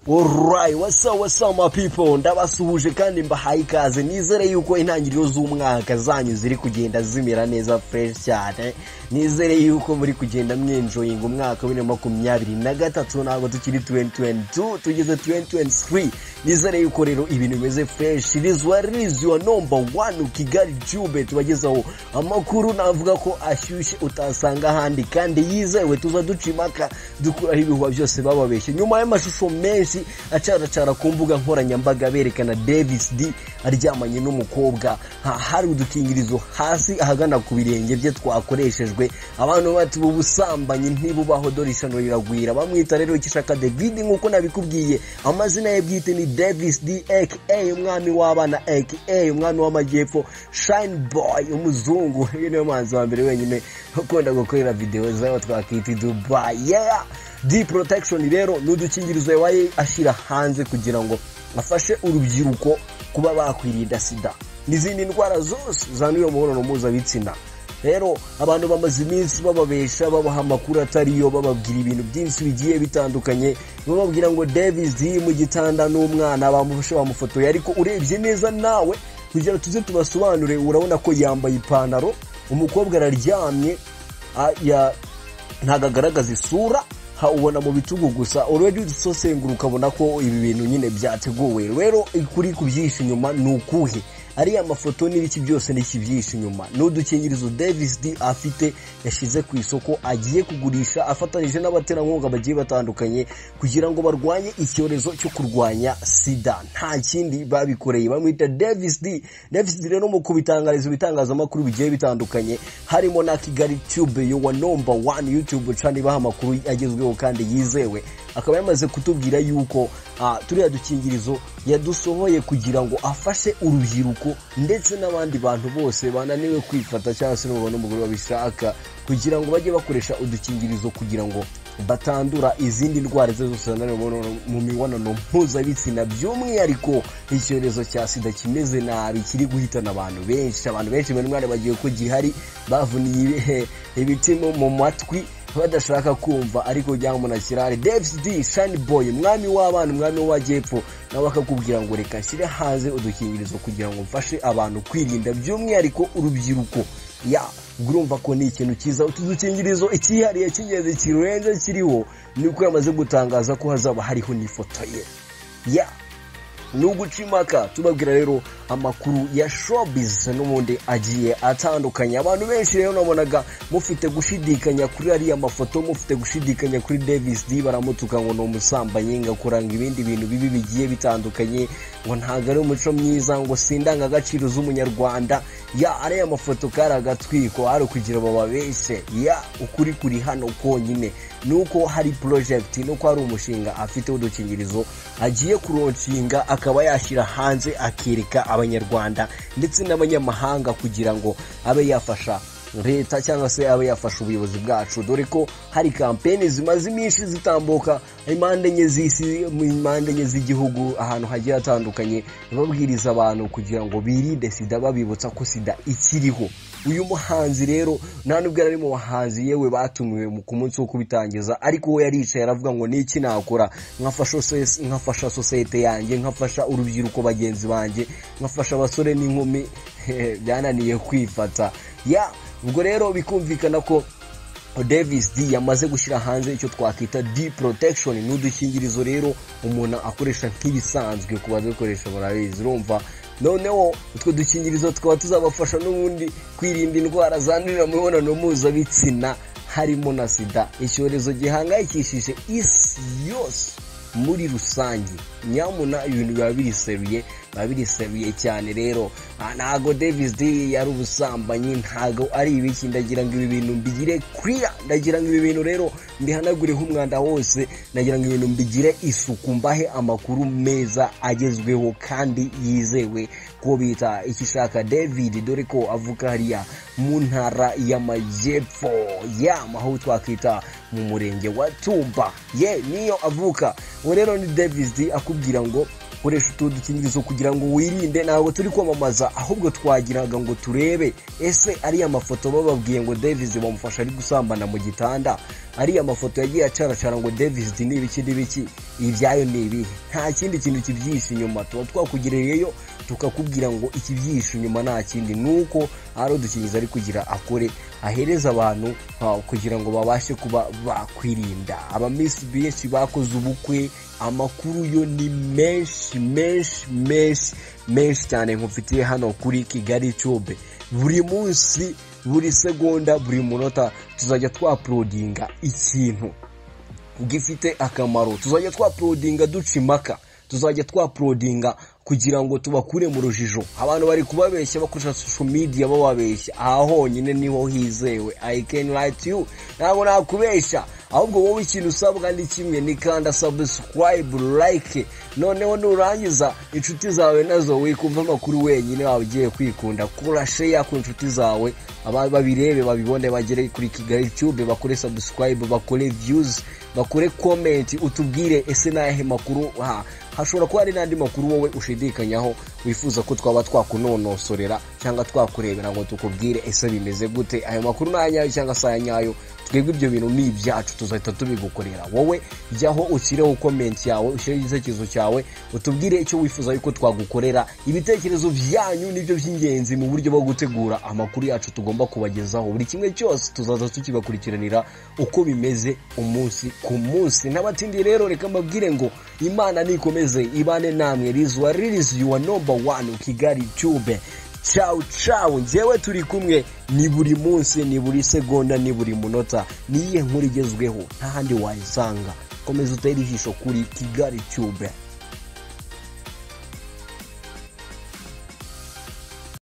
Alright, what's up, what's up my people? Ndabasuhuje kandi mbahaye ikaze. Nizere yuko intangiriro z'umwaka zanyu ziri kugenda zimera neza fresh cyane. Nizere yuko muri kugenda mwenjoyinga umwaka wa 2023, ntabwo tukiri 2022, tugeze 2023. Nizere yuko rero ibintu bimeze fresh. It is what it is, your number one Kigali Tube, tubagezaho amakuru navuga ko ashyushye utasanga ahandi kandi yizewe. Tuza duca impaka, dukuraho ibihuha byose bababeshye nyuma y'amashusho menshi acaracara ku mbuga nkoranyambaga berekana Davis D aryamanye n'umukobwa, hari udukingirizo hasi ahagana ku birenge bye twakoreshejwe. Abantu bati ubu busambanyi ntibubaho, dore ishano riragwira. Bamwita rero Ikishaka David, nk'uko nabikubwiye amazina ye bwite ni Davis D aka umwami w'abana, aka umwami w'amajyepfo, Shine Boy umuzungu. Uyu niwe muhanzi wa mbere wenyine ukunda gukorera video zaho twakita i Dubai. Yeah, D Protection rero ni udukingirizo yabaye ashyira hanze kugira ngo afashe urubyiruko kuba bakwirinda sida n'izindi ndwara zose zandurira mu mibonano mpuzabitsina. Rero abantu bamaze iminsi bababesha, babaha amakuru atariyo, bababwira ibintu byinshi bigiye bitandukanye, bababwira ngo Davis D mu gitanda n'umwana bamufashe bamufotoye, ariko urebye neza nawe kugira tuze tubasobanure, urabona ko yambaye ipantaro, umukobwa araryamye, ntabwo agaragaza isura, ubona mu bitugu gusa. Already usesengura ukabona ko ibi bintu nyine byateguwe. Rero kuri kubyihisha inyuma ni ukuhe? Ariya mafoto n'ibiki byose n'ikibyihishe inyuma ni udukingirizo Davis D afite yashyize ku isoko, agiye kugurisha afatanyije n'abaterankunga bagiye batandukanye kugira ngo barwanye icyorezo cyo kurwanya sida. Nta kindi babikoreye, bamwita Davis D. Davis D rero mu kubitangariza ibitangazamakuru bigiye bitandukanye harimo na Kigali Tube, your number one YouTube channel ibaha amakuru agezweho kandi yizewe, akaba yamaze kutubwira yuko turiya dukingirizo yadusohoye kugira ngo afashe urubyiruko ndetse n'abandi bantu bose bananiwe kwifata cyangwa se n'umugabo n'umugore babishaka, kugira ngo bajye bakoresha udukingirizo kugira ngo batandura izindi ndwara izo zose zandurira mu mibonano mpuzabitsina, by'umwihariko icyorezo cya sida kimeze nabi kiri guhitana abantu benshi. Abantu benshi bari mwana bagiye ko gihari, bavuniye ibiti mu matwi badashaka kumva, ariko byamuna kirare. Davis D Shine Boy, umwami w'abana, umwami w'amajyepfo, nawe akakubwira ngo reka nshyire hanze udukingirizo kugira ngo mfashe abantu kwirinda, by'umwihariko urubyiruko. Ya, urumva ko ni ikintu cyiza. Utu dukingirizo icyihariye cy'ingenzi kirenze kiriho ni uko yamaze gutangaza ko hazaba hariho n'ifoto ye. Ya, ni uguca impaka, tubabwira rero amakuru ya showbiz n'ubundi agiye atandukanye. Abantu benshi rero nabonaga mufite gushidikanya kuri ariya mafoto, mufite gushidikanya kuri Davis D, baramutuka ngo ni umusambanyi, ngo akuranga ibindi bintu bibi bigiye bitandukanye, ngo ntabwo ari umuco mwiza, ngo si indangagaciro z'umunyarwanda. Ya, ariya mafoto kari agatwiko, ari ukugira bababeshe. Ya, ukuri kuri hano konyine nuko hari project, nuko hari umushinga afite w'udukingirizo agiye kulaunchinga, akaba yashyira hanze akereka abanyarwanda ndetse n'abanyamahanga kugira ngo abe yafasha leta cyangwa se abe yafasha ubuyobozi bwacu, dore ko hari kampeni zimaze iminsi zitambuka impande enye z'isi, mu impande enye z'igihugu, ahantu hagiye hatandukanye, babwiriza abantu kugira ngo birinde sida, babibutsa ko sida ikiriho. Uyu muhanzi rero nta nubwo yari ari mu bahanzi yewe batumiwe ku munsi wo kubitangiza, ariko we yaricaye aravuga ngo niki nakora nkafasha sosiyete yanjye, nkafasha urubyiruko bagenzi banjye, nkafasha abasore n'inkumi byananiye kwifata. Ya, ubwo rero bikumvikana ko Davis D yamaze gushyira hanze icyo twakwita D Protection, ni udukingirizo rero umuntu akoresha nk'ibisanzwe ku badukoresha murabizi. Urumva noneho utwo dukingirizo tukaba tuzabafasha n'ubundi kwirinda indwara zandurira mu mibonano mpuzabitsina harimo na sida, icyorezo gihangayikishije isi yose muri rusange. Nyamuna ibintu biba biriseruye, biba biriseruye cyane. Rero ntago Davis D yari ubusambanyi, ntago ari ibiki. Ndagira ngo ibi bintu mbigire clear, ndagira ngo ibi bintu rero mbihanagureho umwanda wose, ndagira ngo ibintu mbigire isuku, mbahe amakuru meza agezweho kandi yizewe ko bita Ikishaka David, dore ko avuka hariya mu ntara y'amajyepfo, ya aho twakwita mu murenge wa Tumba, ye niyo avuka. Uwo rero ni Davis D akubwira ngo Koresha utu dukingirizo kugira ngo wirinde. Ntabwo turi kwamamaza, ahubwo twagiraga ngo turebe ese ariya mafoto bababwiye ngo Davis bamufasha ari gusambana mu gitanda, ariya mafoto yagiye acaracara ngo Davis ni ibiki n'ibiki, ibyayo ni ibihe? Nta kindi kintu kibyihishe inyuma. Tuba twakugereyeyo tukakubwira ngo ikibyihishe inyuma nta kindi, ni uko ari udukingirizo ari kugira akore ahereza abantu kugira ngo babashe kuba bakwirinda. Abamisi benshi bakoze ubukwe, amakuru yo ni menshi menshi menshi menshi cyane nkufitiye hano kuri Kigali Tube. Buri munsi, buri segonda, buri munota tuzajya twauploadinga ikintu gifite akamaro, tuzajya twauploadinga duca impaka, tuzajya twauploadinga kugira ngo tubakure mu rujijo. Abantu bari kubabeshya bakoresha social media bababeshya, aha honyine niho hizewe. I can write you, ntabwo nakubeshya. Ahubwo wowe ikintu usabwa ni kimwe, ni kanda subscribe, like, noneho nurangiza inshuti zawe nazo, wikumva amakuru wenyine, waba ugiye kwikunda. Kora share ku nshuti zawe, babirebe, babibone, bagere kuri Kigali Tube, bakore subscribe, bakore views, bakore comment, utubwire ese n'ayahe makuru. Ha hashobora kuba hari n'andi makuru wowe ushidikanyaho wifuza ko twaba twakunonosorera cyangwa twakurebera ngo tukubwire ese bimeze gute, ayo makuru ni ayanyayo cyangwa se ayanyayo. Twebwe ibyo bintu ni ibyacu, tuzahita tubigukorera. Wowe jyaho ushyireho comment yawe, ushyireho igitekerezo cyawe, utubwire icyo wifuza yuko twagukorera. Ibitekerezo byanyu nibyo by'ingenzi mu buryo bwo gutegura amakuru yacu tugomba kubagezaho. Buri kimwe cyose tuzaza tukibakurikiranira uko bimeze umunsi ku munsi. N'abatindiye rero, reka mbabwire ngo Imana nikomeze ibane namwe. Rizwa ririzi, your number one, Kigali Tube. Ciao ciao. Njyewe turi kumwe ni buri munsi, ni buri segonda, ni buri munota. Niyihe nkuru igezweho? Nta handi wayisanga. Komeza utere ijisho kuri Kigali Tube.